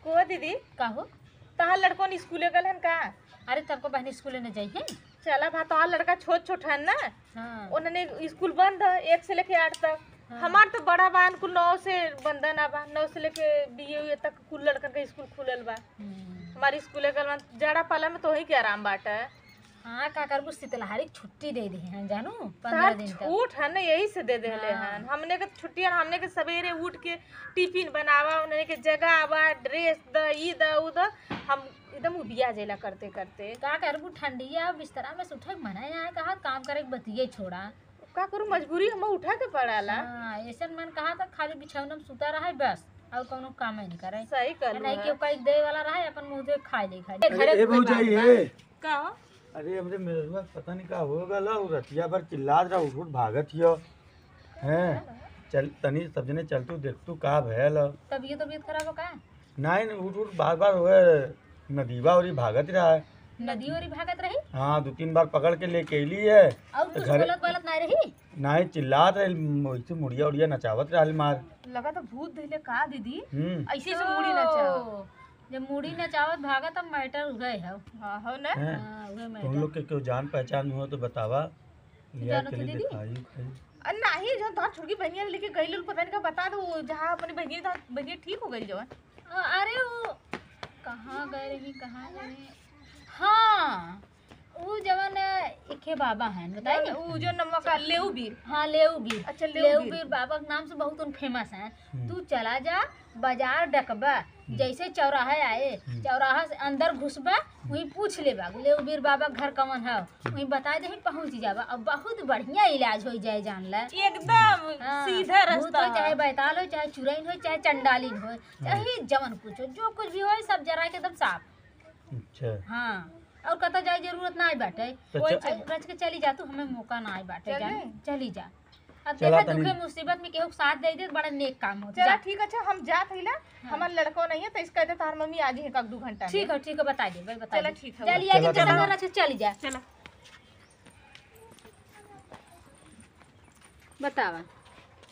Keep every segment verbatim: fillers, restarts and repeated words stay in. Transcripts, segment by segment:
को दीदी? का हो? तहार लड़कन स्कूले गल हन का? अरे, तब को बहन स्कूले न जाई है। चला भा, तहार लड़का छोट छोट हन ना। हाँ। उन्हने स्कूल बंद है एक से लेके आठ तक। हाँ। हमार तो बड़ा बा, कुल नौ से बंद ना बा, नौ से लेके बीए उए तक कुल लड़कन का स्कूल खुलल बा। हम्म। हमार स्कूले गल बा, जाड़ा पाला में तो वही के आराम बाटे। हाँ, का करबू, शीतलहरी के छुट्टी दे दे हैं जानू, पंद्रह सार दिन तक। छोट है ना, यही से दे देले हाँ। हन। हमने के छुट्टी है, हमने के सवेरे उठ के टिफिन बनावा, उन्हने के जगावा, ड्रेस द, ई द, ऊ द, हम एकदम उबिया जेला करते करते। का करबू, ठंडिया बिस्तरा में से उठे के मना ना है, कहा काम करे के बतिये छोड़ा। का करू, मजबूरी हम उठा के पड़ाला। हाँ, ऐसन मन कहा था खाली बिछौना में सुता रहे बस, और कौनो काम नहीं करे। सही कहलू नहीं है। केहू कहीं दे वाला रहे, अपन मुंह से खाए ले खाए। अरे, घरे ए कोई भौजाई, बात बा। ए। का हो? अरे, हमरे मेहरुआ के पता नहीं का हो गल, उ रतिया भर चिल्लात रहा, उठ उठ भागत हियो। हैं? चल, तनी सब जने चल तू देख तू का भयल। तबीयत, तबीयत खराब हो का? नहीं, नहीं, उठ उठ बार बार हुए नदीवा ओरी भागत रहा है। नदी ओरी भागत रही? हाँ, दो तीन बार पकड़ के लेके अइली है। और तो कुछ घरे बोलत बोलत नहीं रही? नहीं, चिल्लात रही, वैसे मुड़िया उड़िया नचावत रहल मार। लगा तो भूत धइले का दीदी? हम्म। ऐसे से मुड़ी नचा। ओ, जब मुड़ी नचावत भागा तब मैटर उहे है। हाँ, हो ना? हैं? हाँ, उहे तुम मैटर। लोग के केहू जान पहचान में हो तो बतावा। लिया जानो चली थे दीदी? दिखाई उखाई। अ, नहीं, जो तोहार छोटकी बहनिया लेके गई लोग, पता नहीं का बता दो, वो जहाँ अपनी बहनिया, तोहार बहनिया ठीक हो गई जो है। अ, अरे वो कहाँ गए रही, कहाँ गए रही? हाँ, उ जवन एके बाबा हैं, बताई? जवन उ जो नमवा का लेऊ बीर। हाँ, लेऊ बीर। अच्छा, लेऊ लेऊ बीर। बीर बाबा के नाम से बहुत उन फेमस हैं। हम्म। तू चला जा बाजार डकबा, हम्म। जैसे चौराहा आए, हम्म। चौराहा से अंदर घुसबा, हम्म। वहीं पूछ लेबा, लेऊ बीर बाबा के घर कवन है, हम्म। वहीं बता दे, पहुँच जाबा। अब बहुत बढ़िया इलाज हो जाए, जान ले। एकदम हाँ, सीधा भूत रास्ता हो, चाहे है। बैताल हो, चाहे चुरैन हो, चाहे चंडालिन हो, हम्म। चाहे जवन कुछ हो, जो कुछ भी हो, सब जरा के एकदम साफ। अच्छा। हाँ, और कतौ जाए जरूरत ना आई बाटे। तो कोई च- चीज। रच के चली जा तू, हमें मौका ना आई बाटे, चल जान, गए? चली जा। अब चला देखा, तनी। दुखे मुसीबत में केहू के साथ दे दे, बड़ा नेक काम होता। चला, जा। ठीक है, अच्छा, हम जात हई ला, हाँ। हमार लड़को नहीं है, तो इसका दे तोहार मम्मी आ जी है, एक दू घंटा में। ठीक है, ठीक है, बता दे, भाई, बता चला, दे। ठीक है, चली बस। आ, चला, चला, चला। रच के चली जा। चला। बतावा,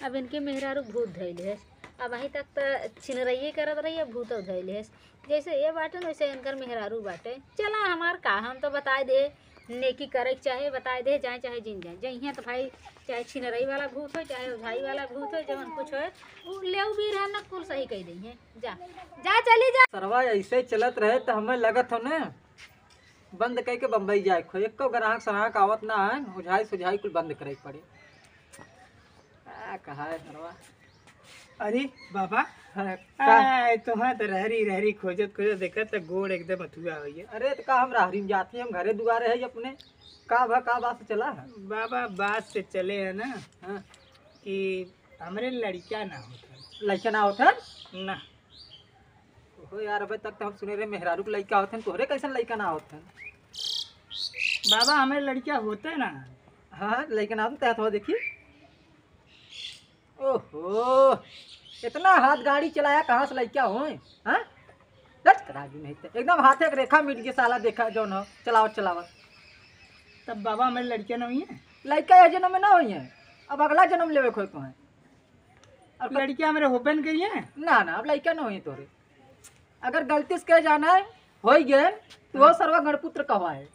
अब इनके मेहरारू भूत धइले है। अब वहीं तक त छिनरइये करत रही, अब भूत धइले है। जैसे ये बाटे न, वैसे इनकर मेहरारू बाटे। चला, हमार का, हम तो बताए दे, नेकी करे के चाहे, बताए दे, जाए चाहे जिन जाए। जइहें तो भाई, चाहे छिनरई वाला भूत हो, चाहे ओझाई वाला भूत हो, जवन कुछ हो, उ लेऊ बीर है न, कुल सही कह देइहें। जा, जा, चली जा। सरवा ऐसे चलत रहे तो हमें लगत हो न, बंद कइके बम्बई जाए खो, एको ग्राहक सराहक आवत ना है, ओझाई सोझाई कुल बंद करे के पड़े। आ, कहा है सरवा? अरे बाबा, हाँ, का? आय, तोहार तो रहरी, रहरी खोजत, खोजत देखत त गोड़ एकदम अथुआ हो गया। अरे, तो का हम रहरी में जाती, हम घरे दुआरे है अपने। का भा, का बात से चला है? बाबा, बात से चले है ना हाँ। कि हमरे लड़का ना होत है। लड़का ना होत है? ना। ओहो यार, अबे तक तो हम सुने रहे मेहरारू के लइका होत हैं, तोहरे कैसन लइका ना होत हैं? बाबा, हमें लड़का होते ना। हाँ, लइका ना होते, तो देखी। ओहो, इतना हाथ गाड़ी चलाया, कहाँ से लइका होए? हाँ? लट करा दी नहीं तो। एकदम हाथे के रेखा मिट गई साला, देखा जौन हो, चलावत, चलावत। तब बाबा, हमें लड़का ना हुई है? लइका यह जन्म में ना हुई है, अब अगला जन्म लेवे खोए को है। और क- लड़कियां हमरे होबे न करिए? ना, ना, अब लड़का न होई तोरे। अगर गलती से कह जाना है, होई गए, तो वो हाँ। सरवा गणपुत्र कहवा है।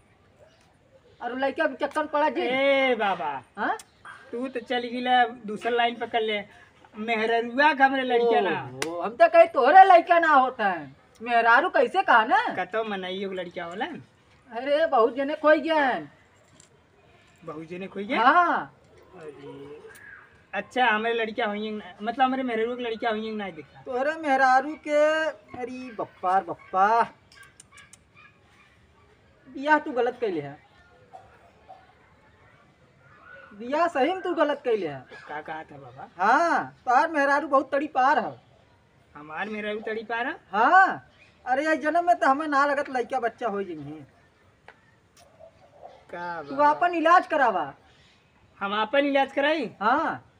और लड़का के चक्कर में पड़ा जी। ए बाबा, हाँ? तू तो चल गिला, दूसर लाइन पकड़ ले। मेहररुआ के हमरे लड़का ना। ओहो, हम तो कहे तोहरे लड़का ना होत है। मेहरारू कैसे कहा ना? कतो मनइयो के लड़का होला। अरे, बहुत जने खोई गए हैं। बहुत जने खोई गए? हाँ। अरे, अच्छा, हमरे लड़का होइए ना, मतलब, हमरे मेहरारू के लड़का होइए ना, देखा। तोहरे मेहरारू के, अरे, बप्पा रे बप्पा, बियाह तू गलत कैले है। बियाह सही में तू गलत कैले है। का कहा था बाबा? हाँ, तोहार मेहरारू बहुत तड़ी पार है। हमार मेहरारू तड़ी पार है? हाँ, अरे, ये जन्म में तो हमें ना लगत लइका बच्चा हो जाइए। का तू बाबा? आपन इलाज करावा। हम आपन इलाज कराई? हाँ।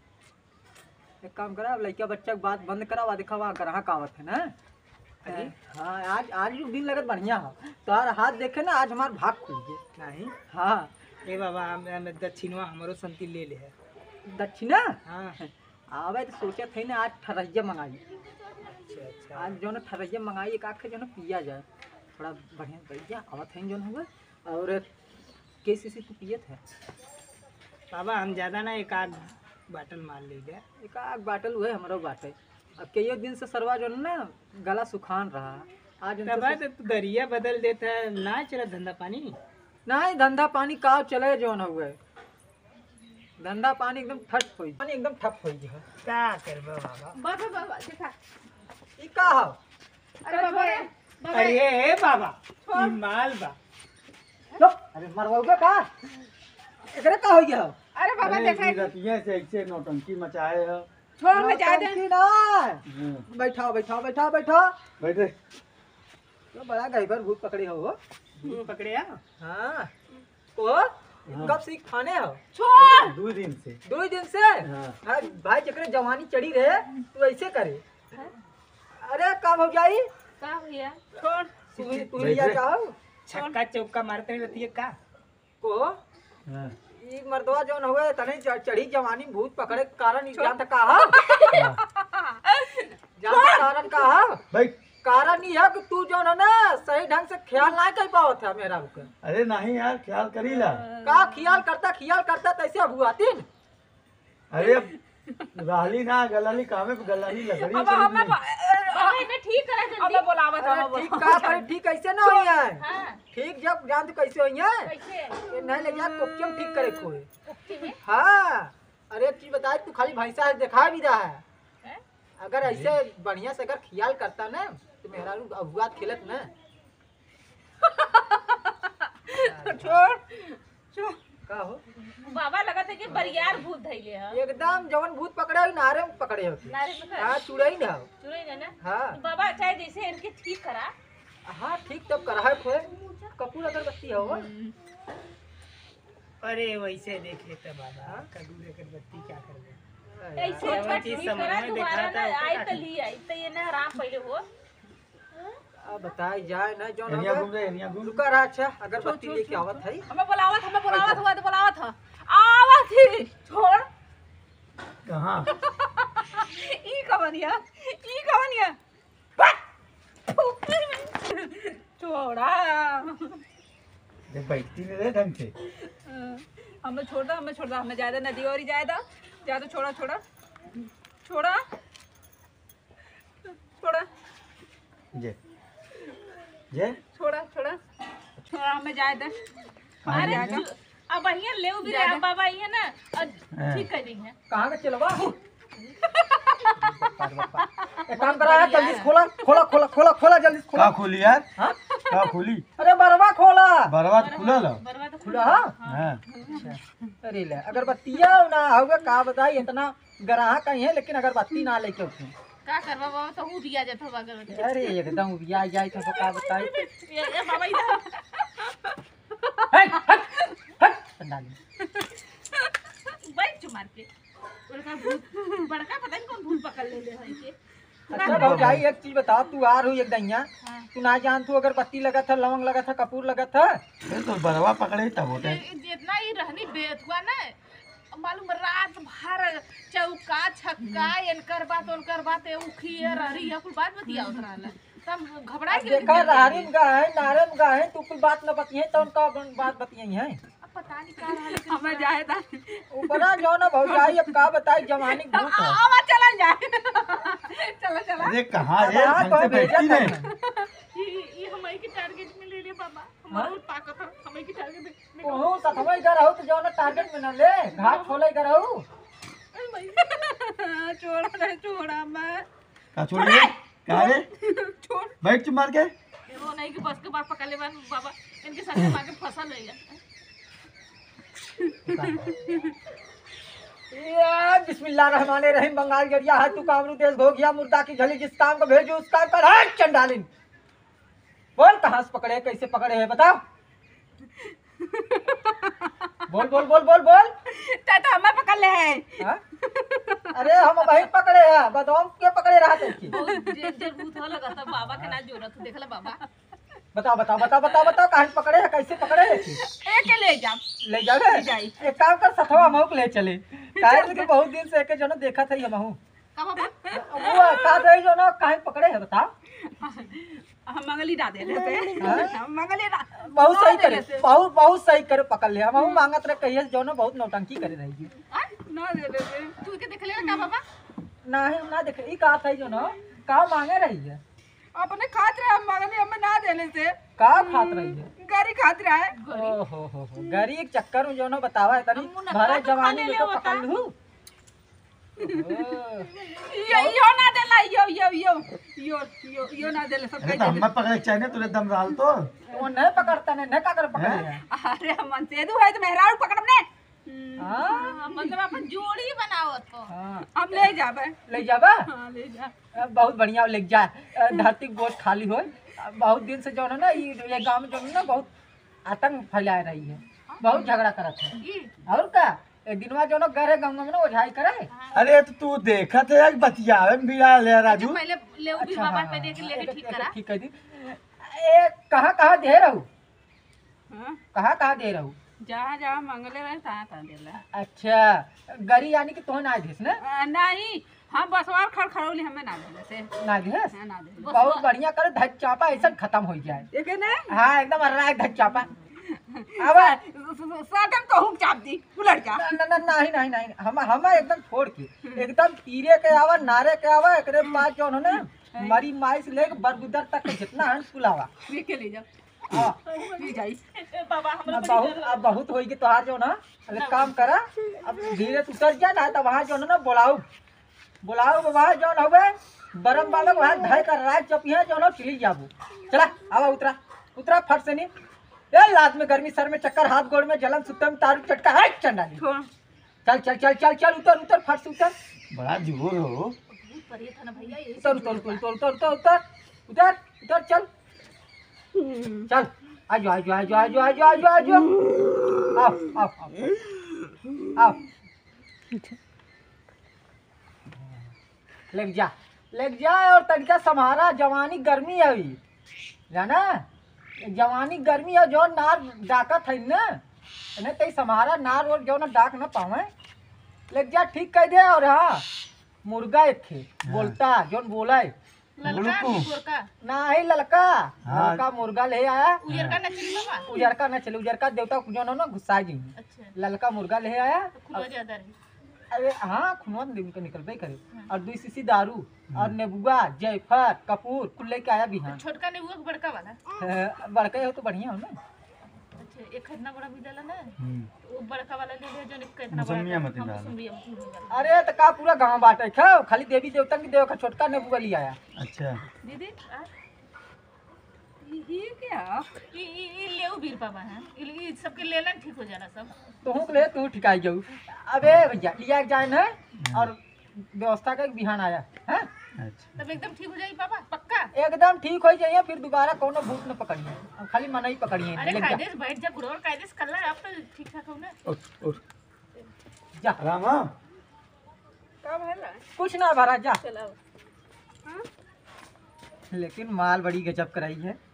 एक काम करा, अब लइका बच्चा के बात बंद करा, वा देखा, वहाँ ग्राहक आवत है ना। अरे? हाँ, आज, आज जो दिन लगत बढ़िया हो। तोहार हाथ देखे ना, आज हमार भाग खुल गए। नहीं? हाँ। ए बाबा, हम, हम दक्षिणवा हमरो संती ले ले है। दक्षिणा? हाँ। आवे तो सोचत है ना, आज ठरहिया मंगाई। अच्छा, अच्छा। आज जौन ठरैया मंगाई, एक आध के जौन पिया जाए, थोड़ा बढ़िया, बढ़िया आवत है जौन हुए। और के सी सी तू पियत है? बाबा, हम ज्यादा ना एक आध बाटल मार ली जाए। एक आध बाटल हुए हमरो बाटे। अब कइयो दिन से सरवा जौन ना गला सुखान रहा, आज उनसे तब सोच- तो तू दरिया बदल देता है, ना चला धंधा पानी। नहीं, धंधा पानी का चले जौन हुए, धंधा पानी एकदम ठप होई, पानी एकदम ठप होई है। का करबा बाबा? बाबा, बाबा, देखा। ई का हो? अरे बाबा, बाबा। अरे ए बाबा, छोड़। ई माल बा। लो, अरे मरवाओगे का? एकरे का हो गया हो? अरे बाबा, अरे देखा ई है। रतिया से ऐसे नौटंकी मचाए हो। छोड़, मैं जाए दे। नौटंकी ना। हम्म। बैठाओ, बैठाओ, बैठाओ, बैठाओ। बैठे। तो बड़ा गहिबर भूत पकड़े हो, हो। भूत पकड़े हो? हाँ। ओ, हाँ। कब से खाने हो? छोड़। दो दिन से। दो दिन से? हाँ। हाँ, भाई, जेकरे जवानी चढ़ी रहे, तू ऐसे करे। अरे, का भौजाई? का भैया? छोड़। तू ही, तू ही बैठे। लिया जाओ। छक्का चौका मारते रहती है का? को? हाँ। ई मर्दवा जौन हुए, तने च-, चढ़ी जवानी भूत पकड़े के कारण ई छोड़। जानत का हो? हाँ। जानत कारण का हो? भाई। कारण ई है कि तू जौन है ना, सही ढंग से ख्याल ना कर पावत है मेहरारू के। अरे नहीं यार, ख्याल करीला। का ख्याल करता, ख्याल करता तैसे अबुआतीन? अरे अब रहली ना, गलाली कामे पे गलाली लकड़ी अब चढ़ी हमें नहीं। ब-, अब इन्हें ठीक करा जल्दी। अब बोलावत अरे हम, ठीक बोलावत का हम। करे, ठीक कैसे ना होई है? हाँ। ठीक जब जान तू कैसे होई है? कैसे? ये नहीं ले जा, कोपचे में ठीक करे खोए। कोपचे में? हाँ। अरे एक चीज बताए, तू खाली भैंसा है, देखा भी रहा है। हैं? अगर ऐसे बढ़िया से अगर ख्याल करता ना, तो मेहरारू अबुआत खेलत ना। छोड़, छोड़। का हो? बाबा लगत है कि बरियार भूत धइले ह। एकदम जवन भूत पकड़े हो, नारे में पकड़े हो। नारे में पकड़े? हाँ, चुड़ैल हो। चुड़ैल है ना? हाँ। तो बाबा चाहे जैसे इनके ठीक करा। हाँ, ठीक तब करा है खोए। कपूर अगरबत्ती हो। हम्म। अरे वैसे देख लेते बाबा, हाँ? कपूर अगरबत्ती क्या करबे? अरे ऐसे यार। छोट छोट चीज ठीक समझ करा, में दोबारा दिखाता ना है, आई ओके तो काकी। ली आई, तो ये ना आराम पहले हो। अब बताई जाए ना जौन एनिया हवे। घूम रे, एनिया घूम। रुका रहा, अच्छा, अगरबत्ती छोड़, लेके छोड़, आवत छोड़। है। हमें बुलावत, हमें बुलावत अच्छा। हुआ तो बुलावत ह। आवत ही, छोड़। कहाँ? ई कवन या? ई कवन या? छोड़ा। देख, बैठती नहीं रहे ढंग से। हमें छोड़ दो, हमें छोड़ दो, हमें जाए दो, नदी और ही जाए दो। जाए दो, छोड़ा, छोड़ा। छोड़ा। छोड़ा। जे। जे। छोड़ा, छोड़ा। छोड़ा, हमें जाए दे। कहाँ अरे, जाए दे? अब अहिया ले भी जाए रहे दे। बाबा, ये ना, और हाँ। ठीक कर दी है। कहाँ का चलवा? एक काम करा यार, जल्दी से खोला, खोला, खोला, खोला, खोला, जल्दी से खोला। का खोली यार? हाँ? का खोली? अरे बरवा खोला। बरवा तो खुला ला। बरवा तो खुला, हाँ? हाँ। अच्छा। अरे ले, अगरबत्तिया ना होगा, का बताई, इतना ग्राहक आई है, लेकिन अगरबत्ती ना लेके उठे। का करबा बाबा, तो उबिया जात होबा अगरबत्ती। अरे, एकदम उबिया जाए तो का बताई। ए, ए, बाबा, इधर। हट, हट, हट, चंडाली। बैठ चुमार के। बड़का भूत, बड़का पता नहीं कौन भूत पकड़ ले ले है के। अच्छा भौजाई, एक चीज बताओ, तू आ रहू एक दहिया, हाँ। तू ना जान तू अगरबत्ती लगत है, लवंग लगत है, कपूर लगत है। ये तो बरवा पकड़े तब होते। ये जितना ही रहनी बेथुआ ना, मालूम रात भर चौका छक्का, एनकर बात, ओनकर बात, ए उखी, ए रहरी, ये कुल बात बतियावत रहला। तब घबरा अब के देखा, रहरी में गए, नारे में गए, तू कुल बात न बतिये, तो उनका अपन बात बतिये है। अब पता नहीं का रहल है, हमें जाए दा। ऊपरा जो ना भौजाई, अब का बताई, जवानी के भूत है। आवा, चलल जाए। चलो, चलो। अरे, कहाँ अब रे? हाँ, ढंग तो से बैठती भेजत नहीं। है। ई, ई हमई के टारगेट में ले ले बाबा। हाँ? हमारे ताकत है, हमई के टारगेट में। ओहो, सतवई घर हो तो जो ना टारगेट में ना ले, घाट खोले घर हो। अरे भाई। छोड़ा रे, छोड़ा मैं। का छोड़ी रे? का रे? छोड़। बैठ चुप मार के। ये वो नहीं कि बस के बात पकड़ ले बा-, बाबा, इनके साथ मार के फसल है ये। या बिस्मिल्लाह रहमान रहीम, बंगाल गरिया है तू कामरू देश भोगिया, मुर्दा की झली जिस काम को भेजू उस काम कर, हट चंडालिन। बोल कहाँ से पकड़े, कैसे पकड़े है बता। बोल, बोल, बोल, बोल, बोल। तै तो हमें पकड़ ले है। हाँ? अरे हम वही पकड़े हैं, बताओ हम के पकड़े रहा थे की? बहुत डेंजर भूत हो लगा था, बाबा के ना जोड़ा तू देख ले बाबा। बताओ, बताओ, बताओ, बताओ, बताओ, कहाँ पकड़े है, कैसे पकड़े है की? एके ले जा। ले जावे? ले जाई। एक काम कर, सथवा महू के ले चले। काहे चल कि जा। बहुत दिन से एके जनो देखा था ये महू। का बाबा? वो का दे जो ना, काहे पकड़े है, बताओ? हम मंगली ना देले से। हाँ? हम मंगली ना, बहुत ना सही करे, देले से। बहुत, बहुत सही करे, पकड़ ले। हम, हम मांगत रहे, कहिए जो ना, बहुत नौटंकी करे रही है। आ? ना देले से। तू के देख ले का बाबा? नाही, हम ना देखे। ई का था जो ना, का मांगे रही है? अपने खात रहे, हम मंगली हमें ना देले से। का खात रही है? गरी खात रहे। ओहो हो हो, गरी के चक्कर में जो ना बतावा है, तनी हम मुनक्का भरे तो खा जवानी ले में तो ले पकड़ होता। लू। यो, यो ना देला, यो, यो, यो, यो, यो, यो ना देला, सब अरे, कह तो देला। हमें पकड़े के चाहिए, तूने दम डाल तो। वो नहीं पकड़ता, नहीं, नहीं का कर पकड़ हैं? लिया? अरे, हम मनसेदू है, तो मेहरारू पकड़ब ने। हम्म। हाँ? हाँ, मतलब, अपन जोड़ी बनावत हो। हाँ। हम ले जाबे। ले जाबा? हाँ, ले जा। अ, बहुत बढ़िया, ले जा। अ, धरती बोझ खाली होय। अ, बहुत दिन से जो है ना, ये, ये गांव में जो है ना, बहुत आतंक फैलाए रही है, बहुत झगड़ा करत है। ई? और का? ए दिनवा जो ना गरे गंगा में ना ओझाई करे। अरे तो तू देखत है, एक बतियावे में भिड़ा ले राजू। अच्छा, पहले ले उभी अच्छा, बाबा हाँ, पे देख हाँ, लेके एक, ठीक एक, करा। ठीक कर दी। ए, कहाँ, कहाँ दे रहू? हाँ? कहाँ, कहाँ दे रहू? जहाँ, जहाँ मंगले रहे, तहाँ, तहाँ देला। अच्छा, गरी यानी कि तोहन आज देस ना? आ, नहीं, हाँ, बसवार खड़खड़ौली हमें ना देले से। ना देस? हाँ, ना देले। बहुत बढ़िया करे, धच चापा ऐसा खत्म हो जाए। एके नहीं? हाँ, एकदम अर्रा धच चापा। अब स-, स-, स-, साटम तो हुक चाप दी, उलट जा। ना, ना, ना, नहीं, नहीं, नहीं, हम, हम एकदम छोड़ के, एकदम तीरे के आवा, नारे के आवा, एकरे बाद जो है ना, हाँ। मरी माई से लेके बरगुदर तक के जितना है, कुल आवा। लेके ले जाओ। हाँ। ले जाई। बाबा, हमरा अब बड़ी बहुत, डर अब बहुत होई कि तोहार जो ना, अबे काम करा, अब धीरे से उतर जा, ना तो वहाँ जो ना बोलाऊ, बोलाऊ बाबा जो ना हुए, बरम बाबा को हाथ धर कर राज चपिया जो ना चली जाबू। चला, आवा उतरा, उतरा फट से नहीं। ए लात में गर्मी, सर में चक्कर, हाथ गोड़ में जलन, सुत्ते में तारू चटका, हट चंडाली। छोड़। चल, चल, चल, चल, चल, उतर, उतर, फट से उतर। बड़ा जोर हो। बहुत परे था ना भैया, यही उतर, से उतर, जोर उतर, बा। उतर, उतर, उतर, उतर, उतर, उतर, चल। चल, आजो, आजो, आजो। आओ, आओ, आओ। आओ। लेके जा, लेके जा और तनिका सम्हारा, जवानी गर्मी है अभी, जाना? जवानी गर्मी है, जो नार डाकत है ना, इन्हें तई सम्हारा, नार और जो ना डाक ना पावे, लेके जा, ठीक कह दे। और हाँ, मुर्गा एक खे, हाँ। बोलता, जोन बोला है। ललका बुलुकु। कि गोरका? ना, है ललका। हाँ। ललका मुर्गा ले आया। उजरका ना चली बाबा? उजरका ना चले, उजरका देवता जो ना, ना गुस्सा जी। अच्छा। ललका मुर्गा ले आया। तो खुलवा ज्यादा रही। अरे हाँ, खुनवा तो दिन के निकलबे करे। हाँ। और दुई शीशी दारू, हम्म। और नेबुआ, जायफल, कपूर, कुल लेके आया बिहान। तो छोटका नेबुआ के बड़का वाला? बड़का हो तो बढ़िया हो ना। अच्छा, एक इतना बड़ा मिलेला ना? हम्म। तो वो बड़का वाला ले ले, जो एक इतना बड़ा मौसमिया था। मत हाँ, डाल। मौसमिया मत डाल। अरे, तो का पूरा गांव बाटे खाओ, खाली देवी देवता की देव का छोटका नेबुआ ले आया। अच्छा। दीदी, आ? ई, ई क्या? ई, ई, ई लेऊ बीर पापा हैं। ई, ई सबके लेलन ठीक हो जाला सब। तोहूँ के ले, तू ठिकाई जाऊ। अबे भैया, लिया के जाए ना, हाँ। और व्यवस्था का बिहान आया, हैं? अच्छा। तब एकदम ठीक हो जाई पापा, पक्का? एकदम ठीक हो जाइए, फिर दोबारा कोनो भूत न पकड़िए, अब खाली मनई पकड़िए, अरे लेके जा। कायदे से बैठ जा, गुड़वा कायदे से कर ला, अब तो ठीक ठाक हो ना। उठ, उठ। जा। रामा। का भला? कुछ ना भरा, जा। चलाओ। हाँ? लेकिन माल बड़ी गजब कराई है।